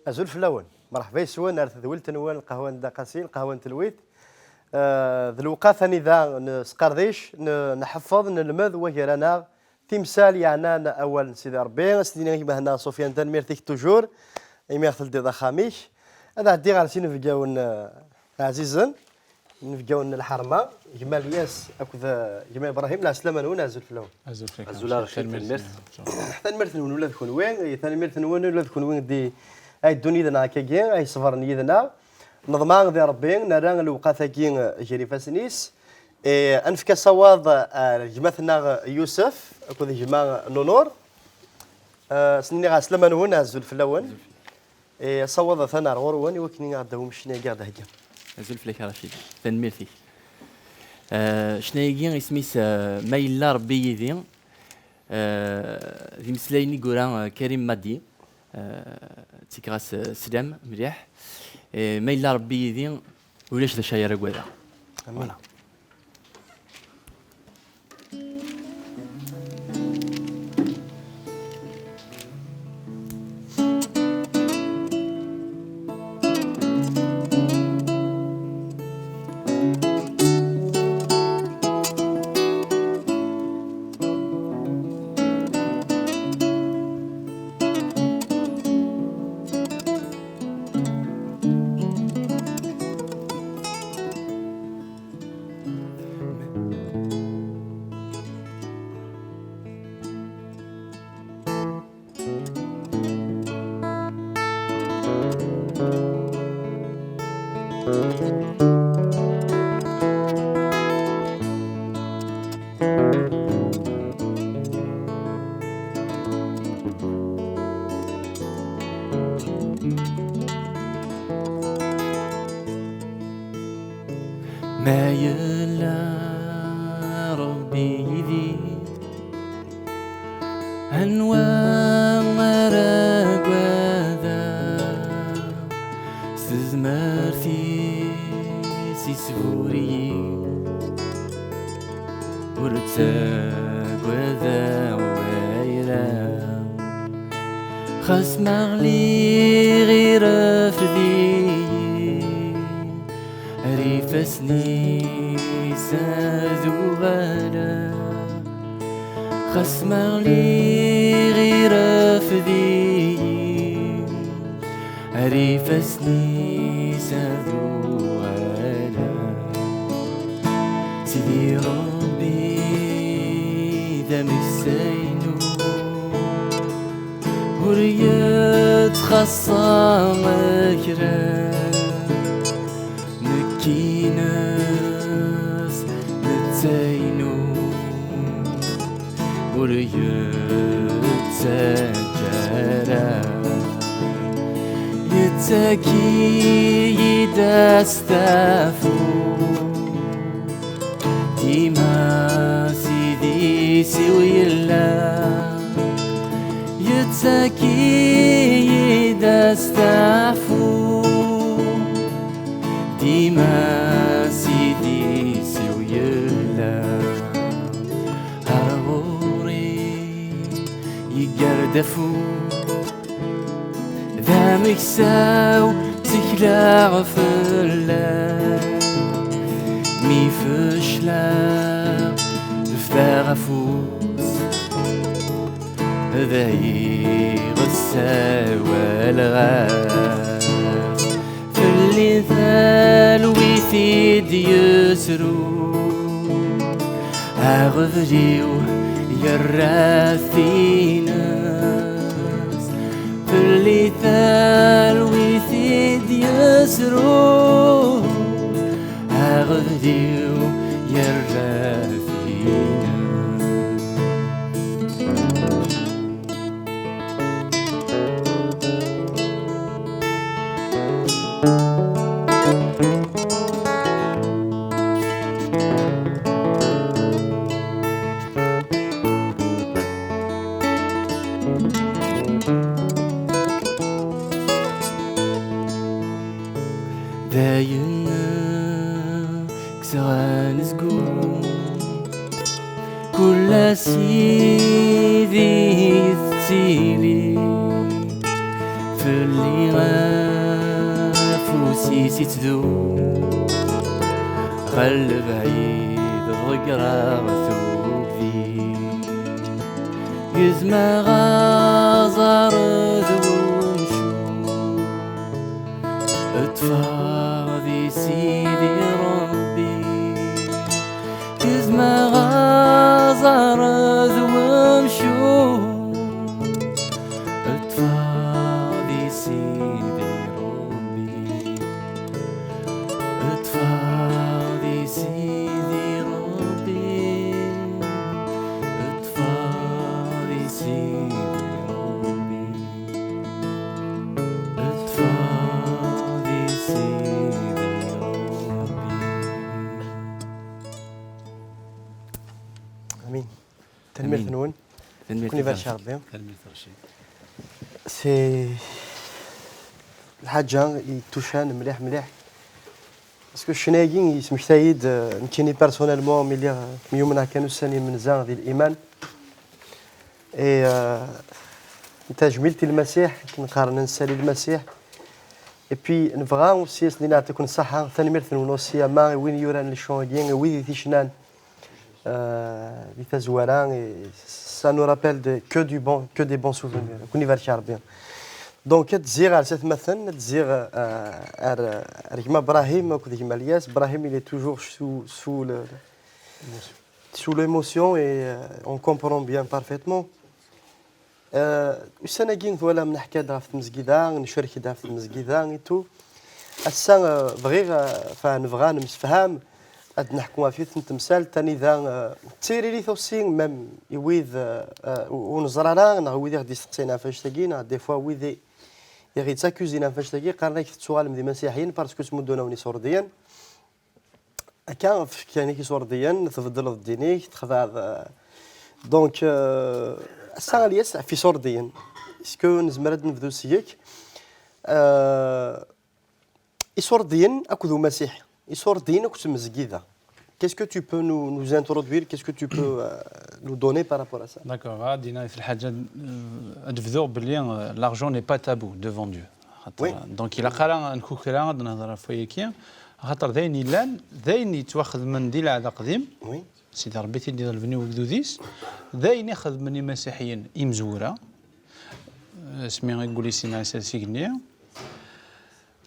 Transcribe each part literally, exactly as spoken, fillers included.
Azul fell-awen. Merḥba yes-wen ar tedwilt-nwen, lqahwa n Dda Qasi, lqahwa n telwit. Eh, d lewqat anida nesqerdic, n-, nḥeffeḍ, nelmed wagar-aneɣ timsal yeɛnan awal n Sidi Ṛebbi. S-nini i gma-tneɣ Sufyan, tanemmirt-ik toujours, imi ɣ-teldiḍ axxam-ik. Ad ɛeddiɣ ɣer sin inebgawen, eh, ɛzizen, inebgawen n lḥerma, gma Lyas akked, eh, gma Ibrahim, lɛeslama-nwen, azul fell-awen. Azul fell-ak. Azul a Racid, tanemmirt. Tanemmirt-nwen ula d kenwi, tanemmirt-nwen ula d kenwi di ay ddun yid-neɣ akkagi, ay ṣebren yid-neɣ. Neḍmeɛ di Ṛebbi, nerra lewqat-agi, eh, gar ifassen-is. Eh, ad nefk asawaḍ, eh, ar gma-tneɣ Yusef akked gma Nunur. Eh, s-nniɣ ɛeslama-nwen, azul fell-awen. Azul fell-ak. Eh, asawaḍ atan ar ɣur-wen i wakken ad d-tawim ccna-agi ad d-thegga. Azul fell-ak a Racid. Tanemmirt-ik. Eh, ccna-agi isem-is, eh, Ma yella Ṛebbi yid-i. Eh, d imeslayen i yura, eh, Karim Madi. Eh, ttekkeɣ-as, eh, sslam mliḥ. Eh, ma yella Ṛebbi yid-i, ulac d acu ara agadeɣ. Amin. Voilà. Ma yella Ṛebbi yid-i, anwa ara agadeɣ? S tezmert-is isbur-iyi, ur ttagadeɣ wayla. Xas ma ɣliɣ irfed-iyi, ar ifassen-is ad uɣaleɣ. Xas ma ɣliɣ irfed-iyi, ar ifassen-is ad uɣaleɣ. Sidi Ṛebbi d ameksa-inu, ur yettxaṣṣa kra. Nekk ines, netta inu, ur yettak ara. Yettak-iyi-d asteɛfu, dima s idis-iw yella. Yettak-iyi-d asteɛfu, dima s idis-iw yella. Ar ɣur-i yeggar-d afus, d ameksa-w, ttekleɣ fell-ak. Mi fecleɣ, bdiɣ afus, d ay ɣ-ssawaleɣ-as. Fell-i talwit i d-yesru, aɣbel-iw yerra-t ines. Fell-i talwit i d-yesru, aɣbel-iw yerra-t ines. Dayen kkseɣ anezgum, kul ass yid-i tettili. F Lli afus-is ittdum, ɣer lebɛid ḍeggreɣ tugdi. Gezmeɣ aẓar d wemcum, ṭṭfeɣ di Sidi Ṛebbi. Gezmeɣ aẓar d wemcum, ṭṭfeɣ di Sidi Ṛebbi. Ṭṭfeɣ di Sidi Ṛebbi. Ṭṭfeɣ di Sidi Ṛebbi. Ṭṭfeɣ di Sidi Ṛebbi. Amin. Tanemmirt-nwen. Tanemmirt-ik a Racid. Tanemmirt a Racid. C'est lḥaǧa i tucan mliḥ mliḥ. Parce que ccna-agi yesmekta-yi-d, euh, nekkini personnellement, mi lliɣ, euh, myumneɣ kan ussan imenza di liman. Et, euh, tajmilt i Lmasiḥ, akken qqaren, ad nessali Lmasiḥ. Et puis, nebɣa aussi ad sen-nini yeɛṭiken ṣṣeḥḥa, tanemmirt-nwen aussi, ama i win yuran le chant-agi, i wid i t-icnan, euh, di tazwara, et ça nous rappelle de, que du bon, que des bons souvenirs. Ad ken-ibarek Ṛebbi. Donc, ad d-zziɣ ar satmaten, ad d-zziɣ, euh, ar, ar gma Brahim akked gma Lyas. Brahim, il est toujours sous, sous le, sous l'émotion et, euh, on comprend bien parfaitement. Euh, ussan-agi twalam neḥka-d ɣef tmezgida, necrek-d ɣef tmezgida et tout. Ass-a, euh, bɣiɣ, euh, enfin, nebɣa nemsefham, ad neḥku ɣef yiwet n temsalt, anida, euh, d tiririt aussi, même i wid, euh, euh, ur neẓri ara, neɣ wid i ɣ-d-isteqsayen ɣef annect-agi, neɣ des fois wid i, i ɣ-yettakusin ɣef annect-agi, qqaren-ak tettuɣalem d imasiḥiyen parce que ttmuddun-awen iṣurdiyen. Akka, fkan-ak iṣurdiyen, tbeddleḍ ddin-ik, texdaɛeḍ, euh, donc, euh, ass-a, a Lyas, ɣef iṣurdiyen. Est-ce que nezmer ad nebdu seg-k? Euh, iṣurdiyen akked umasiḥi. Iṣurdiyen akked tmezgida. Qu'est-ce que tu peux nous, nous introduire? Qu'est-ce que tu peux, euh, nous donner par rapport à ça? D'accord, ad d-iniɣ lḥaǧa, euh, ad bduɣ belli, euh, l'argent n'est pas tabou devant Dieu. Xaṭer, oui, donc, ilaq ara ad nkukra ad nehder ɣef wayagi, axaṭer d ayen yellan, d ayen yettwaxedmen di lɛehd aqdim. Oui. Sidi Ṛebbi t-id-iḍelben i wegdud-is, d ayen i xedmen imasiḥiyen imezwura, asmi i yuli Sidna Ɛisa s igenni,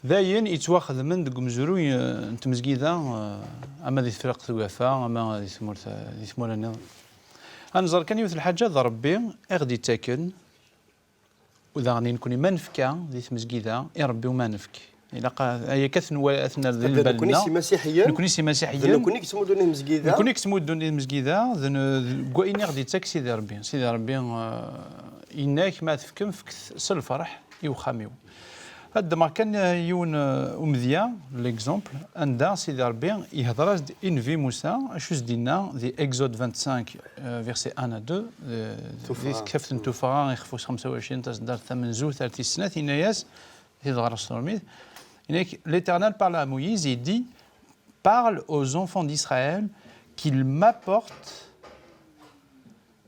d ayen yettwaxedmen deg umezruy, eh, n tmezgida, eh, ama di Tefriqt Ugafa, ama di tmurt, di tmura nniḍen. Ad nẓer kan yiwet n lḥaǧa, d Ṛebbi i ɣ-d-ittaken, u daɣen i nekni ma nefka di tmezgida, i Ṛebbi u ma nefk. Ilaq a-, aya kan ad t-nwa-, ad t-nerr di lbal-nneɣ. Nekni s imasiḥiyen, nekni s imasiḥiyen, d nekni i yettmuddun i tmezgida. Nekni i yettmuddun i tmezgida, d ne-, deg wayen i ɣ-d-ittak Sidi Ṛebbi. Sidi Ṛebbi, eh, yenna-ak, ma tefkem, fket s lferḥ i uxxam-iw. Ad ddmeɣ kan, eh, yiwen, eh, umedya, l'exemple, anda Sidi Ṛebbi yehder-as-d i Nnbi Musa, acu s-d-yenna di Exode vingt-cinq, eh, verset un à deux, eh, di tektabt n Tuffɣa, ixef wis xemsa u ɛecrin, taseddart tamenzut ar tis snat, yenna-yas, di tɣara s trumit, yenna-ak, l'Éternel parle à Moïse et dit, parle aux enfants d'Israël qu'ils m'apportent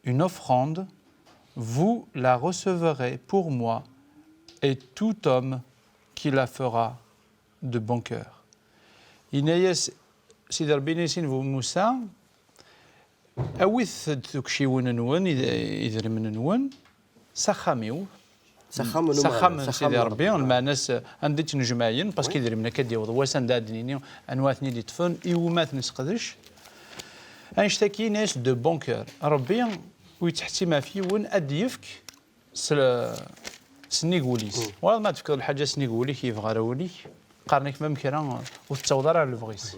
une offrande, vous la recevrez pour moi, et tout homme qui la fera de bon cœur. Yenna-yas Sidi Ṛebbi, yenna-yas i Nnbi Musa, awit-d tukciwin-nwen, id-, idrimen-nwen, s axxam-iw. S axxam n Umeɣlal, s axxam n Sidi Ṛebbi, lmeɛna-s anda i ttnejmaɛen, parce que idrimen akka d-yaweḍ wass anda ad d-nini anwa ad ten-id-iṭṭfen, iwumi ad ten-nesseqdec. Annect-agi, yenna-yas de bon cœur. Ṛebbi ur yettḥettim ɣef yiwen ad d-yefk s l-, s nnig wul-is. Wala ma d-tefkeḍ lḥaǧa s nnig wul-ik, yebɣa ara wul-ik, qqaren-ak ma kra ur tettaweḍ ara ar lebɣi-s.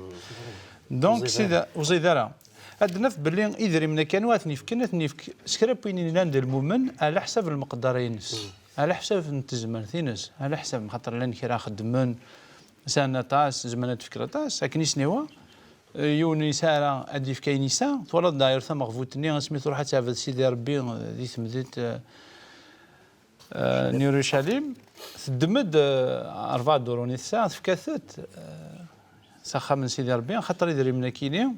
Donc, ur ẓid ara. Ad d-naf belli idrimen akka anwa ad ten-yefken, ad ten-yefk s kra n win yellan d lmumen, ɛla ḥsab lmeqdara-ines, ɛla ḥsab n tezmert-ines, ɛla ḥsab, xaṭer llan kra xeddmen, sɛan aṭas, zemren ad d-fken aṭas, akken i s-nniwa, eh, yiwen ur yesɛi ara ad d-yefk ayen yesɛa, twalaḍ daɣir tameɣbut-nni, asmi truḥ ad teɛbed Sidi Ṛebbi, eh, di temdint, eh, eh, n Urucalim, teddem-d, eh, rebɛa durun i tesɛa, tefka-t-id, eh, s axxam n Sidi Ṛebbi, axaṭer idrimen-akini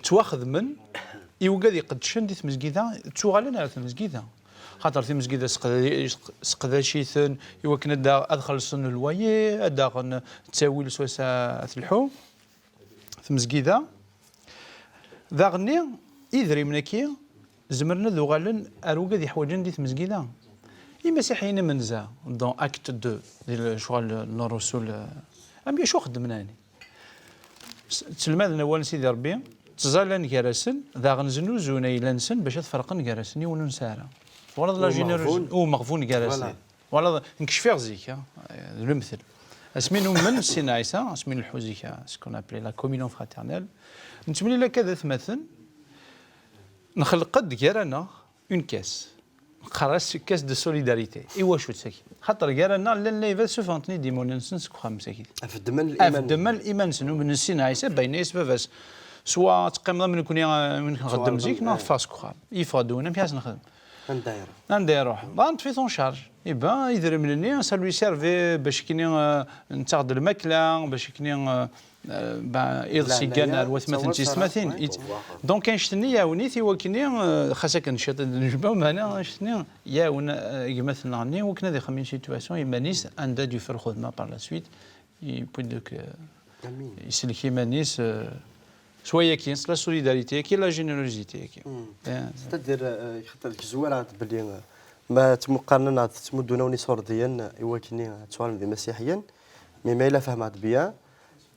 ttwaxedmen i wigad iqeddcen di tmezgida, ttuɣalen ar tmezgida. Xaṭer timezgida seqda-, seqdac-iten i wakken ad da-, ad xellṣen lwaye, ad d-aɣen ttawil s wass a telḥu tmezgida. Daɣenni, idrimen-agi zemren ad uɣalen ar wigad yeḥwaǧen di tmezgida. Imasiḥiyen imenza, dans acte deux, di lecɣal n Rrusul, am yacu xeddmen ɛni? S-, ttelmaden awal n Sidi Ṛebbi, ttẓallan gar-asen, daɣen znuzun ayla-nsen bac ad ferqen gar-asen, yiwen ur nesɛi ara. Twalaḍ la générosité, umeɣbun gar-asen. Voilà. Twalaḍ, nekk cfiɣ zik, ha, d lemtel. Asmi numen Sidna Ɛisa, asmi nleḥḥu zik, ha, ce qu'on appelait la communion fraternelle, nettemlil akka d atmaten, nxelq-d gar-aneɣ une caisse. Neqqar-as caisse de solidarité. Iwacu-tt-agi? Xaṭer gar-aneɣ llan lɛibad ssufɣen-ten-id imawlan-nsen seg uxxam-agi. Af ddemma n liman. Af ddemma n liman-nsen. Umen Sidna Ɛisa, bayen-as baba-s. Swa teqqimeḍ am nekni, eh, win nxeddem zik, neɣ teffeɣ seg uxxam. Yeffeɣ-d win, amek ara s-nexdem? Anda iruḥ? Anda iruḥ? Dɣa neṭṭef-it en charge. Iba, idrimen-nni, ça lui servait bac kini, eh, nettaɣ-d lmakla, bac kini, eh, eh, ba, iḍes iggan ar watmaten d tiyessetmatin. Donc, annect-nni yawen-it i wakken, eh, xas akken ciṭ i d-nejmeɛ, meɛna annect-nni yawen, eh, gma-tneɣ-nni, wakken ad ixemmem situation iman-is, anda ad yufa lxedma par la suite, yewwi-d deg, eh, isellek iman-is, eh, s wayaki, s la solidarité-agi, la générosité-agi. Eh, c'est-à-dire, eh, xaṭer deg tzwara belli, eh, ma ttmuqaren neɣ ttmuddun-awen isurdiyen i wakken ad tuɣalem d imasiḥiyen, mais ma yella fehmeɣ-d bien,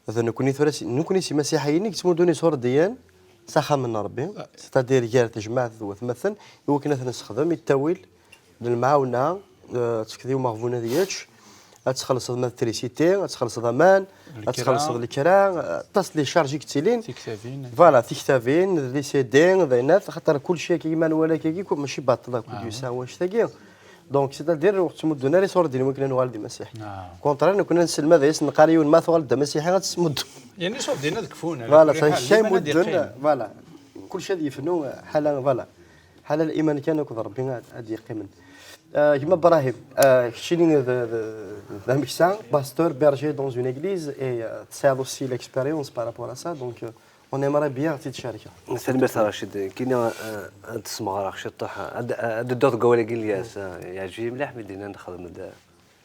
d nekkni tura si, nekkni s imasiḥiyen i yettmuddun isurdiyen s axxam n Ṛebbi, c'est-à-dire gar tejmaɛt d watmaten, i wakken ad t-nessexdem i ttawil d lemɛawna, eh, ad tekdi umeɣbun ad yečč, ad txellṣeḍ ma d trisiti, ad txellṣeḍ aman, ad txellṣeḍ lekra, eh, aṭas n les charges i yettilin. Tiktabin. Voilà, tiktabin, d les C D, d ayen-at, xaṭer kulci akka, iman wala akka, mačči baṭel akk, d yusa wannect-agi. Donc, c'est-à-dire, ur ttmuddun ara isurdiyen wakken ad nuɣal d imasiḥiyen. Contraire, nekkni ad nesselmad-as, neqqar yiwen ma tuɣal d amasiḥi, ad tesmuddu. Yerna isurdiyen ad kfun, voilà, ça, kra imuddun, voilà. Kulci ad yefnu, ḥala, voilà. Ḥala liman kan akked Ṛebbi ad, ad yeqqimen. Ah, gma Brahim, ah, keččini d, d, d ameksa, pasteur, berger dans une église, et, ah, tesɛiḍ aussi l'expérience par rapport à ça, donc, euh, on aimerait bien ad tt-id-tcerkeḍ. Tanemmirt a Racid, kini, ah, ad d-smeɣreɣ ciṭṭaḥ, ad, ad dduɣ deg wawal-agi n Lyas, ah, yeɛǧeb-iyi mliḥ mi d-yenna nexdem-d, ah,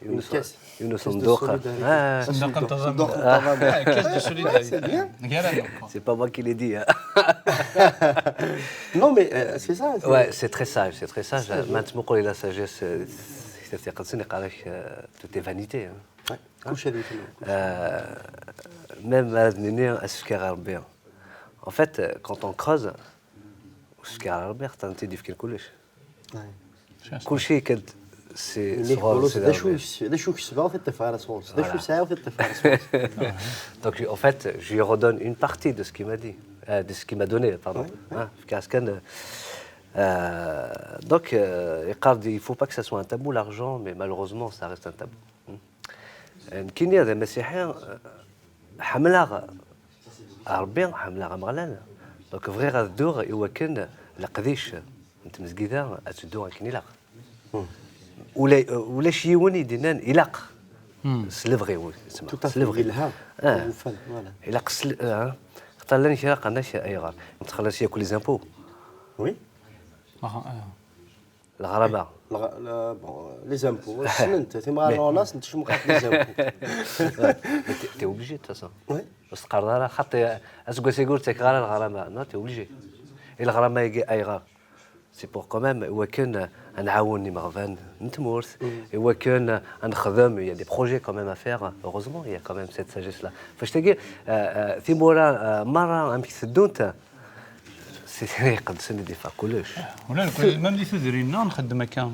yiwen n usenduq. Une caisse de solidarité. Ah. Senduq n tẓamut. Senduq n tẓamut. Ah, caisse de solidarité. C'est bien. Gar-aneɣ, quoi. C'est pas moi qui l'ai dit, hein. Non, mais, euh, c'est ça, c'est... Ouais, c'est très sage, c'est très sage. C'est sage, ouais. Ma tettmuqul la sagesse, euh, c'est, c'est, c'est, c'est, euh, tout est vanité, hein. Ouais, kulci ad yefnu. Euh, même, euh, asefk ɣer Rebbi. En fait, euh, quand on creuse, asefk ɣer Rebbi, xaṭer netta i d-yefkan kullec. Kulci kan, c'est sɣur-s, d acu, d acu kesbeɣ, tiṭṭef ara sɣur-s. D acu sɛiɣ, tiṭṭef ara sɣur-s. Donc, en fait, je lui redonne une partie de ce qu'il m'a dit, euh, de ce qu'il m'a donné, pardon. Hein, fkiɣ-as kan, euh, donc, euh, yeqqar-d, il faut pas que ça soit un tabou, l'argent, mais malheureusement, ça reste un tabou. Hmm. Euh, nekkini d amasiḥi, euh, ḥemmleɣ Ṛebbi, ḥemmleɣ Ameɣlal. Donc, bɣiɣ ad dduɣ i wakken leqdic n tmezgida ad teddu akken ilaq. Hmm. Ula, ulac yiwen i d-yennan ilaq. Hmm. S lebɣi-w, s lebɣi. Tout à fait, yelha. Ah. Ilaq s l-, ah. Xaṭer llan kra qqaren-ak ayɣer. Txelleṣ yakk les impôts. Oui. Aha, ah. Leɣrama. Leɣ-, le-, bon, les impôts, ssnen-t, timɣar n Ornas, n tcemqat les impôts. Ouais, mais t'es, t'es obligé de toute façon. Oui. Ur s-teqqareḍ ara, xaṭi, aseggas-agi ur ttakeɣ ara leɣrama. Non, t'es obligé. I leɣrama-agi ayɣer? C'est pour quand même, i wakken, euh, ad nɛawen imeɣban n tmurt, i wakken, euh, ad nexdem, il y a des projets quand même à faire, heureusement, il y a quand même cette sagesse-là. Fectagi, euh, euh, timura, euh, merra, amek teddunt, C'est, iqedsen i d-iffeɣ kullec. Ula nekk, même di tudrin-nneɣ nxeddem akka,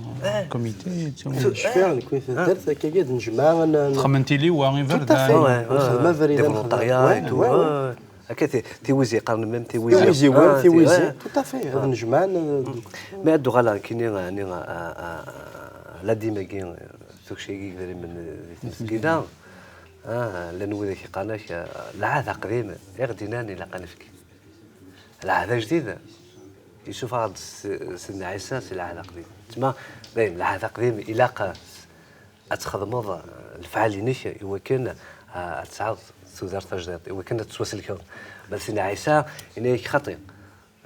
comité, d tamu-, cfiɣ nekk di taddart, akka ad nejmeɛ, ad n-, txemmem tiliwa, iberdan. Tout à fait. Ouais, ouais, nxeddem abrid, des volontariats et tout, ouais, ouais. Akka ti-, tiwizi, qqaren même tiwizi. Tiwiziwin, ah, tiwizi, ouais. Tout à fait, ad nejmeɛ, ad... Mais ad d-uɣaleɣ nekkini, ɛni, a, a, a, la dim-agi, tukci-agi, idrimen di tmezgida, ah, llan widak yeqqaren-ak, ah, lɛahd aqdim, i ɣ-d-yennan ilaq ad nefk. Lɛahd ajdid, yessufeɣ-d s-, Sidna Ɛisa si lɛahd aqdim. Tma, dayen, lɛahd aqdim ilaq ad txedmeḍ lefɛal-inek i wakken, ah, ad tesɛuḍ tudert tajdidt, i wakken ad tettwaselkeḍ. Ma d Sidna Ɛisa, yenna-yak xaṭi.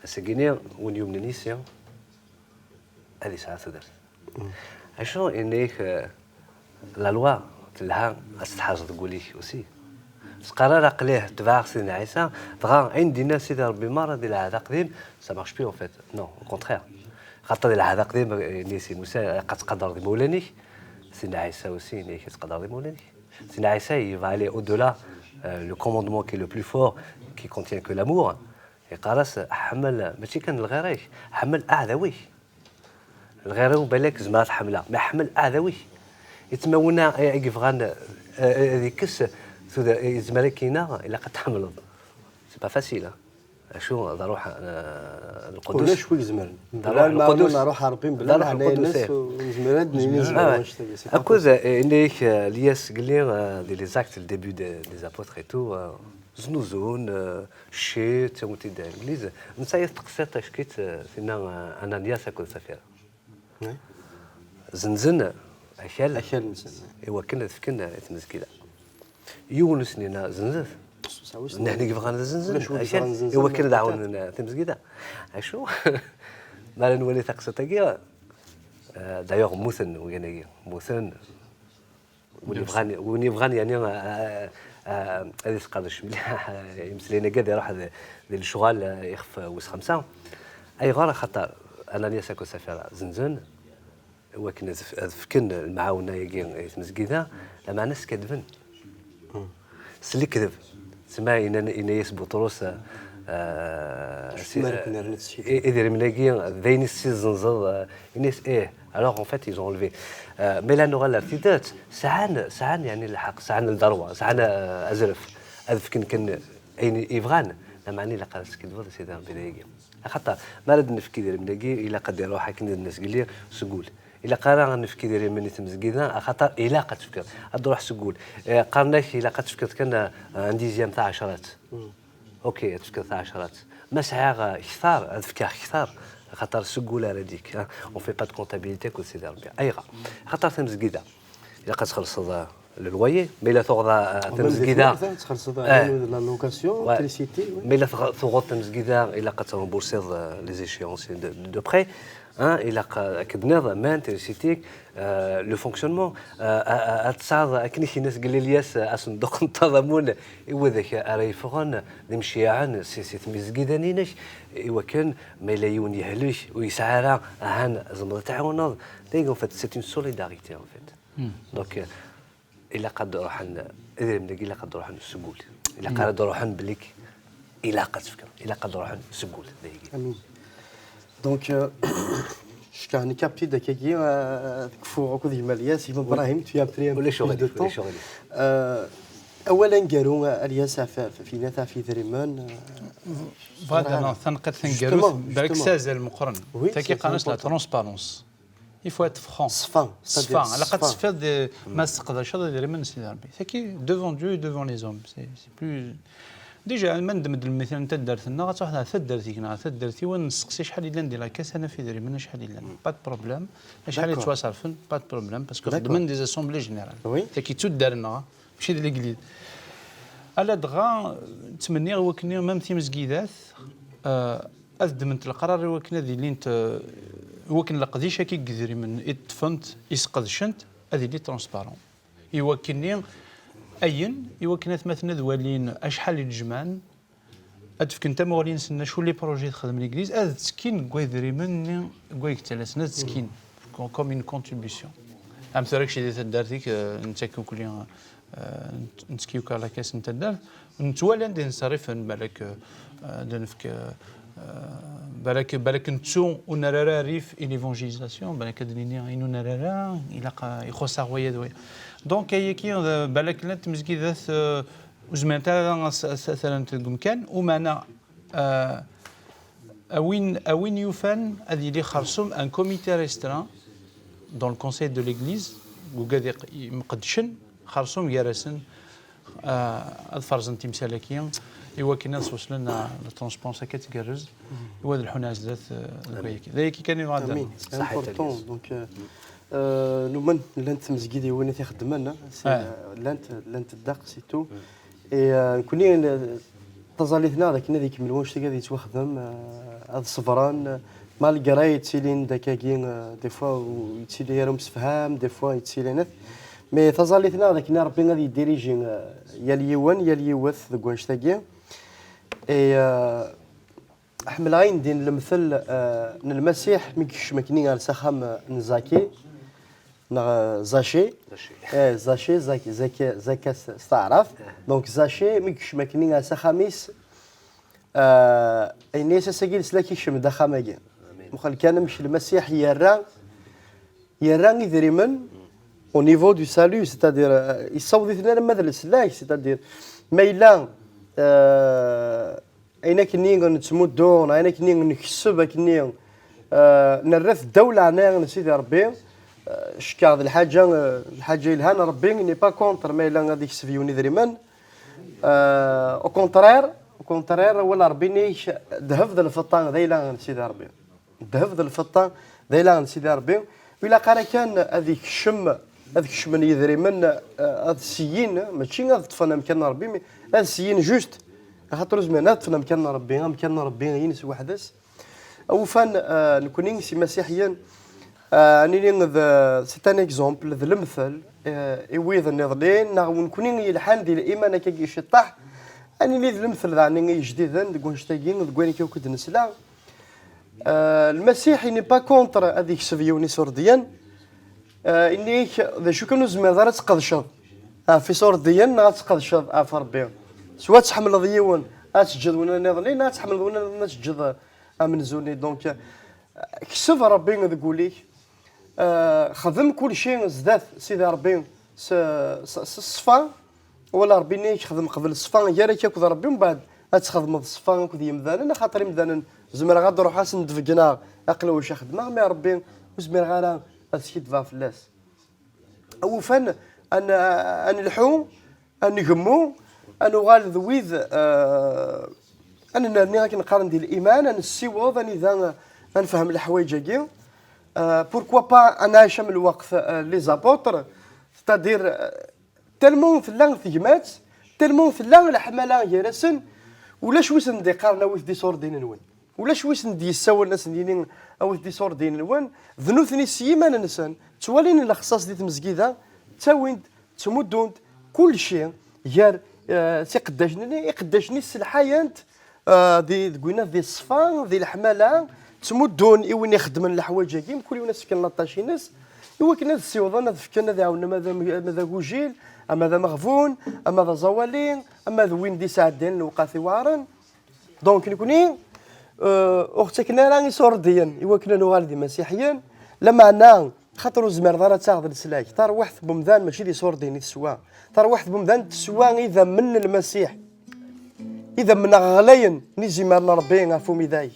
Ass-agi-ni, win yumnen yis-i, ad yesɛu tudert. Acu yenna-yak, euh, la loi telha ad tt-tḥerzeḍ deg wul-ik aussi. Teqqar ara aql-i tebɛeɣ Sidna Ɛisa, dɣa ayen d-yenna Sidi Ṛebbi merra di Lɛehd Aqdim, ça marche plus en fait. Non, au contraire. Xaṭer di Lɛehd Aqdim, euh, yenna-yas i Musa, ilaq ad tqadreḍ imawlan-ik. Sidna Ɛisa aussi yenna-yak ad tqadreḍ imawlan-ik. Sidna Ɛisa, il va aller au-delà, euh, le commandement qui est le plus fort, qui contient que l'amour. Yeqqar-as, ḥemmel, mačči kan lɣir-ik, ḥemmel aɛdaw-ik. Lɣir-iw balak zemreɣ ad t-ḥemmleɣ, mais ḥemmel aɛdaw-ik. Itmawen-a i i yebɣan, eh, eh, ad yekkes tudert, yezmer ad k-ineɣ, ilaq ad t-tḥemmleḍ. C'est pas facile, hein. Acu, d ṛṛuḥ, eh, lqudus. Ulac wi izemren. D ṛṛuḥ lqudus. Nṛuḥ ɣer Ṛebbi mebla leɛnaya-ines, ur nezmir ad nini nezmer wanect-agi. C'est pas possible. Akked, eh, yenna-yak, eh, Lyas Gelli, eh, di les Actes, le début de- des apôtres et tout, eh, znuzun, eh, cci, ttawin-t-id ar Legliz. Netta i teqsiṭ ackit, eh, tinna, eh, Ananias akked Safira. Oui. Zenzen akal. Akal-nsen. I wakken ad fken i tmezgida. Yiwen ur sen-yenna zenzet. Nehni yebɣan ad zenzen. Ulac win yebɣan ad zenzen, i wakken ad ɛawnen, eh, timezgida. Acu? Mi ara nwali taqsiṭ-agi, eh, d'ailleurs, mmuten wigad-agi. Mmuten. Win yebɣan, win yebɣan, yani, eh, eh, ad yesqerdec mliḥ, eh, imeslayen-agi ad iruḥ d, d lecɣal, eh, ixef wis xemsa. Ayɣer? Axaṭer Ananias akked Safira zenzen, i wakken ad f-, ad fken lemɛawna-agi i tmezgida, lameɛna skaddben. S lekdeb. Tsemma yenna-, yenna-yas Buṭrus, eh, eh, si- eh, idrimen-agi, d ayen i s-zenzeḍ, eh, yenna-yas, ih. Alors, en fait, ils ont enlevé. Eh, mais là, nuɣal ar tidet, sɛan, sɛan, yani, lḥeqq, sɛan lderwa, sɛan, eh, azref, ad fken kan ayen i bɣan, lameɛna ilaq ad skidbeḍ i Sidi Ṛebbi dayagi. Axaṭer, mi ara d-nefk idrimen-agi, ilaq ad iruḥ akken i d-nenna zgelli seg wul. Ilaq ara ad nefk idrimen i tmezgida, axaṭer ilaq ad tefkeḍ. Ad d-ruḥ seg wul. Eh, qqaren-ak ilaq ad tefkeḍ kan, eh, un dixième, taɛecrat. Ok, ad tefkeḍ taɛecrat. Ma sɛiɣ, eh, kter, ad fkeɣ kter, axaṭer seg wul ara d-yekk, hein. On fait pas de comptabilité akked Sidi Ṛebbi. Ayɣer? Axaṭer tamezgida, ilaq ad txellṣeḍ, eh, le loyer, ma yella tuɣeḍ, eh, tamezgida, txellṣeḍ, eh, la location, ouais, l'électricité, ouais. Ma yella tuɣ-, tuɣeḍ tamezgida, ilaq ad tremboursiḍ, eh, les échéances de, de prêt, hein, ilaq, eh, ad k-d-nniḍ, aman, trisiti, eh, le fonctionnement, eh, a-, a-, ad tesɛuḍ, akken i k-yenna zgelli Lyas, eh, asenduq n taḍamun i wadeg ara yeffɣen d imceyɛen si, si tmezgida-inek, i wakken ma yella yiwen yehlek ur yesɛi ara, ahan tzemreḍ ad t-tɛiwneḍ. Dagi, en fait, c'est une solidarité, en fait. Donc, euh, ilaq ad ruḥen, idrimen-agi ilaq ad ruḥen seg wul. Ilaq ara ad ruḥen belli k-, ilaq ad tefkeḍ, ilaq ad ruḥen seg wul, dagi. Amin. Donc, euh, cekkeɣ nekk apti-d akkagi, euh, kfuɣ akked gma Lyas, gma Ibrahim, tu as pris un peu plus de temps. Ulac uɣilif, ulac uɣilif. Euh, awal aneggaru, euh, a Lyas, ɣef, ɣef, ɣef, ɣef idrimen, euh, bɣiɣ ad d-rreɣ taneqqiḍt taneggarut, justement, balak s azal meqqren. Oui, tagi qqaren-as la transparence. Il faut être franc. Ṣfa, ṣfa, ilaq ad tesfiḍ, eh, ma tesseqdaceḍ idrimen n Sidi Ṛebbi. Tagi, devant Dieu et devant les hommes. C'est, c'est plus, déjà, ma neddem-d lmital n taddart-nneɣ, ad truḥeḍ ɣer taddart-ik neɣ ɣer taddart-iw, ad nesseqsi acḥal yellan di la caisse, ad naf idrimen acḥal yellan. Pas de problème. Acḥal yettwaṣerfen, pas de problème, parce que xeddmen des assemblées générales. Tagi d tuddar-nneɣ, mačči d l'église. Ala dɣa, ttmenniɣ i wakken même timezgidat, eh, ad ddment leqrar i wakken ad ilint, eh, i wakken leqdic-agi n yedrimen i ṭṭfent, i sqedcent, ad ili transparent. I wakken-nni, ayen, i wakken atmaten ad walin acḥal i d-jemɛen, ad d-fken tamuɣli-nsen acu les projets texdem l'église, ad ttekkin deg wadrimen-nni deg wayeg ttalasen, ad ttekkin, co-, comme une contribution. Am tura kečč di taddart-ik, eh, nettak ukli, eh, nett-, nettekki akk la caisse n taddart, nettwali anda i nṣerrifen, balak, eh, ad nefk, eh, balak, balak nettu ur nerra ara rrif i l'évangélisation, balak ad d-nini ayen ur nerra ara, ilaq, eh, ixuṣṣ-aɣ waya d waya. Donc, ayagi, eh, balak llant tmezgidat, eh, ur zmirent ara ad s-, ad s-, ad t-rrent deg umkan, umeɛna, eh, a win, a win yufan ad yili xersum un comité restreint dans le conseil de l'église, ugad iq-, imqeddcen, xersum gar-asen, eh, ad ferẓen timsal-agi, i wakken ad sweslen la transparence akka tgerrez, i wad lḥun ar zdat, eh, deg wayagi. D ayagi kan i bɣiɣ ad d-rreɣ. Amin. C'est important. Donc, euh, euh, numen llant tmezgidiwin i t-ixeddmen, hein. C'est, euh, llant, llant ddeqs et tout. Et, euh, nekkni, euh, taẓallit-nneɣ d akken ad ikemmel wanect-agi ad yettwaxdem, euh, ad ṣebren, euh, Malgré yettilin-d akkagi, euh, des fois ur yettili ara umsefham, des fois yettilin-d. Mais taẓallit-nneɣ d akken Ṛebbi ad yeddiriji, euh, yal yiwen, yal yiwet deg wannect-agi. Et, euh, ḥemmleɣ ayen din lemtel, euh, n Lmasiḥ mi yekcem akkenni ar s axxam, euh, n Zaki, neɣ, euh, Zaci. Zaci. Eh, Zaci, Zaki, Zaki, Zaki s, s taɛrabt. Donc Zaci mi yekcem akkenni ar s axxam-is, euh, yenna-yas ass-agi leslak ikcem-d axxam-agi. Muqel kan amek Lmasiḥ yerra, yerra idrimen au niveau du salut, c'est-à-dire, euh, yessaweḍ-iten arma d leslak, c'est-à-dire, ma yella, euh, ayen akkenni nettmuddu, neɣ ayen akkenni nkesseb akkenni, euh, nerra-t ddaw leɛnaya n Sidi Ṛebbi, euh, cekkeɣ d lḥaǧa, euh, lḥaǧa yelhan, Ṛebbi n'est pas contre ma yella ad yekseb yiwen idrimen. Euh, au contraire, au contraire, wala Ṛebbi-nni ddheb d lfeṭṭa d ayla n Sidi Ṛebbi. Ddheb d lfeṭṭa d ayla n Sidi Ṛebbi. Ur ilaq ara kan ad ikcem, ad kecmen yidrimen, eh, ad syin, mačči ad ṭṭfen amkan n Ṛebbi, mais ad syin juste. Axaṭer ur zmiren ad ṭṭfen amkan n Ṛebbi, amkan n Ṛebbi ines weḥd-s. Awufan, eh, nekni s imasiḥiyen, eh, ad nini d, c'est un exemple, d lemtel, eh, i wid nniḍen, neɣ nekni yelḥan di liman akkagi ciṭṭaḥ, ad nini d lemtel daɣen i yijdiden deg wannect-agi, deg wayen akka akk i d-nesla. Euh, Lmasiḥ, il n'est pas contre ad yekseb yiwen isurdiyen. Euh, yenna-ak d acu kan ur tezmireḍ ara ad tqedceḍ ɣef isurdiyen neɣ ad tqedceḍ ɣef Ṛebbi. Swa ad tḥemmleḍ yiwen, ad teǧǧeḍ win nniḍen, neɣ ad tḥemmleḍ win nniḍen, ad teǧǧeḍ, euh, amenzu-nni. Donc, euh, kseb Ṛebbi deg wul-ik. Euh, xdem kulci zdat Sidi Ṛebbi s, s, s ṣṣfa. Wala Ṛebbi-nni i k-xdem qbel ṣṣfa, gar-ak akked Ṛebbi, mbeɛd ad txedmeḍ ṣṣfa akked yemdanen, axaṭer imdanen zemreɣ ad d-ruḥeɣ ad sen-d-beggneɣ aqlawac i xedmeɣ, mais Ṛebbi ur zmireɣ ara ad skiddbeɣ fell-as. Awufan, ad n-, ad nelḥu, ad ngemmu, ad nuɣal d wid, euh, ad nennerni akken qqaren di liman, ad nessiweḍ anida ad nefhem leḥwayeǧ-agi. Euh, pourquoi pas ad nɛac am lweqt, euh, les apôtres, c'est-à-dire, euh, tellement tella tegmat, tellement tella leḥmala gar-asen, ulac wi sen-d-iqqaren awit-d iṣurdiyen-nwen. Ulac wi sen-d-yessawalen ad sen-yini awit-d iṣurdiyen-nwen, d nutni s yiman-nsen ttwalin lexṣaṣ di tmezgida, ttawin-d, ttmuddun-d kulci gar, eh, s iqeddacen-nni, iqeddacen-nni sselḥayen-t, eh, di, deg winna di ṣṣfa, di leḥmala, ttmuddun i win ixeddmen leḥwayeǧ-agi, mkul yiwen ad s-fken laṭac-ines, i wakken ad ssiwḍen, ad fken, ad iɛawnen ama d am-, ama d agujil, ama d ameɣbun, ama d aẓawali, ama d win d-isɛeddan lewqat iweɛren. Donc, nekni, euh, ur ɣ-ttaken ara iṣurdiyen i wakken ad nuɣal d imasiḥiyen, lameɛna, xaṭer ur tezmireḍ ara ad taɣeḍ leslak. Tarwiḥt n umdan mačči d iṣurdiyen i teswa. Tarwiḥt n umdan teswa idammen n Lmasiḥ. Idammen ɣlayen n izimer n Ṛebbi ɣef umidag.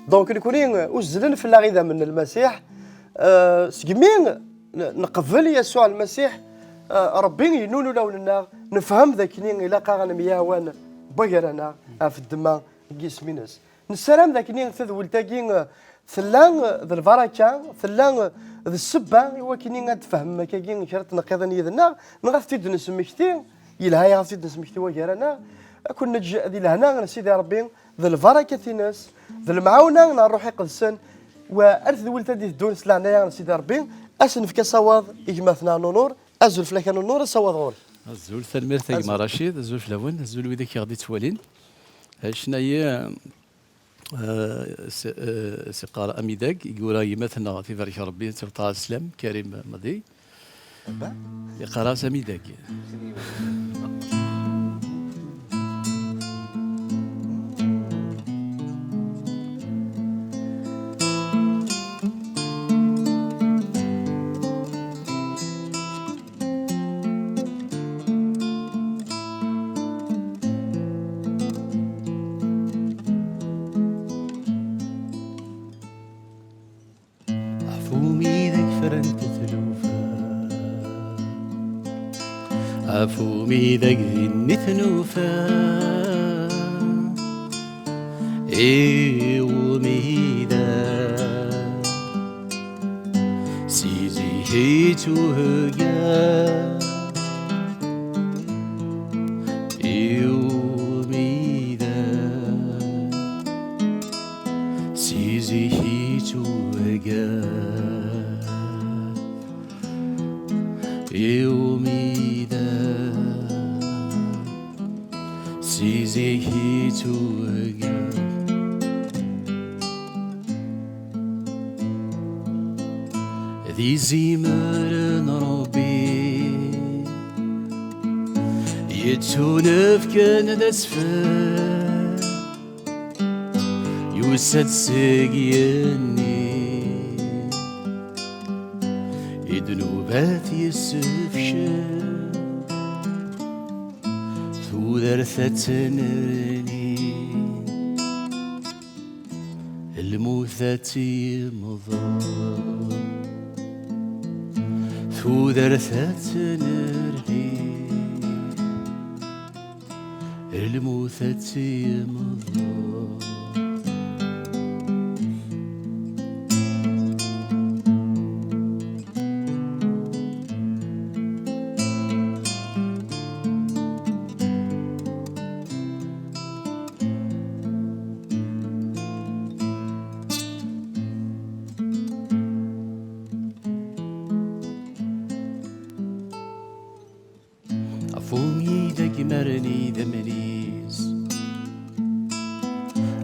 Donc, nekni, uzzlen fell-aɣ idammen n Lmasiḥ, euh, segmi n-, neqbel Yasuɛ Lmasiḥ, eh, Ṛebbi yennul ulawen-nneɣ, nefhem d akken ilaq-aɣ ad nemyaɛwan gar-aneɣ ɣef ddemma n yisem-ines. Nessaram d akken tadwilt-agi, eh, tella, eh, d lbaraka, tella, eh, d ssebba i wakken ad tfehmem akkagi kra n tneqqiḍin yid-neɣ, neɣ ad t-id-nesmekti, yelha-yaɣ ad t-id-nesmekti wagar-aneɣ, ad ken-neǧǧ di lehna n Sidi Ṛebbi, d lbarakat-ines, d lemɛawna n Ṛṛuḥ Iqedsen, wa ar tedwilt ad d-iteddun s leɛnaya n Sidi Ṛebbi, ad s-nefk asawaḍ i gma-tneɣ Nunur. Azul fell-ak a Nunur, asawaḍ ɣur-k. Azul, tanemmirt a gma Racid, azul fell-awen, azul wid i k-aɣ-d-ittwalin. Ccna-yi, eh, s-, eh, s-iqqar Amidag, i yura gma-tneɣ, tibarek Ṛebbi, ad tebṭeɣ sslam, Karim Madi. Yeqqar-as Amidag. Ɣef umidag ffrent tlufa, ɣef umidag din i tnufa, i umidag si zik i yettwahegga, i umidag si zik i I umida si zik ittuger d izimer n Ṛebbi, yettunefken d asfel. Yusa-d seg yigenni, i ddnubat yessefcel, tudert ad tennerni, lmut ad timḍel, tudert ad tennerni. Lmut ad timḍel. Ɣef umidag maren idammen-is,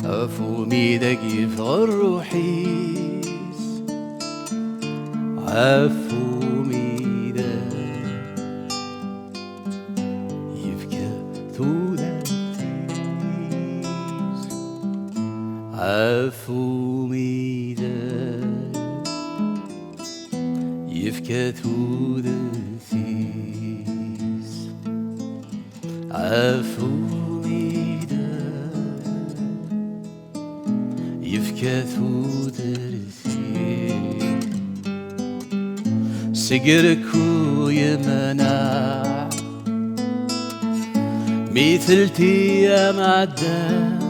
ɣef umidag yeffeɣ ṛṛuḥ-is, ɣef umidag yefka tudert-is, ɣef umidag yefka tudert-is, ɣef umidag yefka tudert-is. Seg rekku yemneɛ mi telti amɛeddan,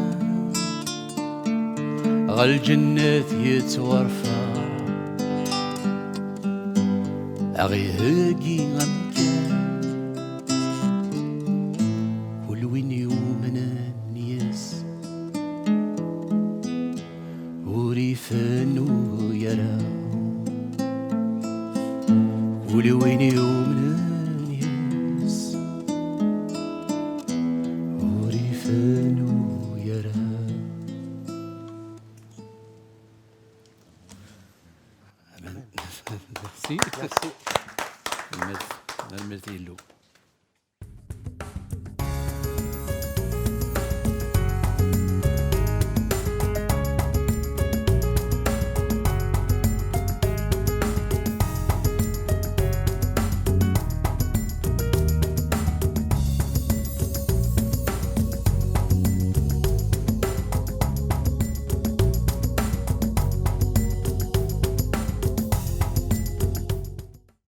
ɣer lǧennet yettwarfa, a ɣ-iheggi amkan. Kul win yumnen yes, ur ifennu ara. Kul win yumnen yes, ur ifennu ara. Merci. Merci. Tanemmirt, tanemmirt i Yillu.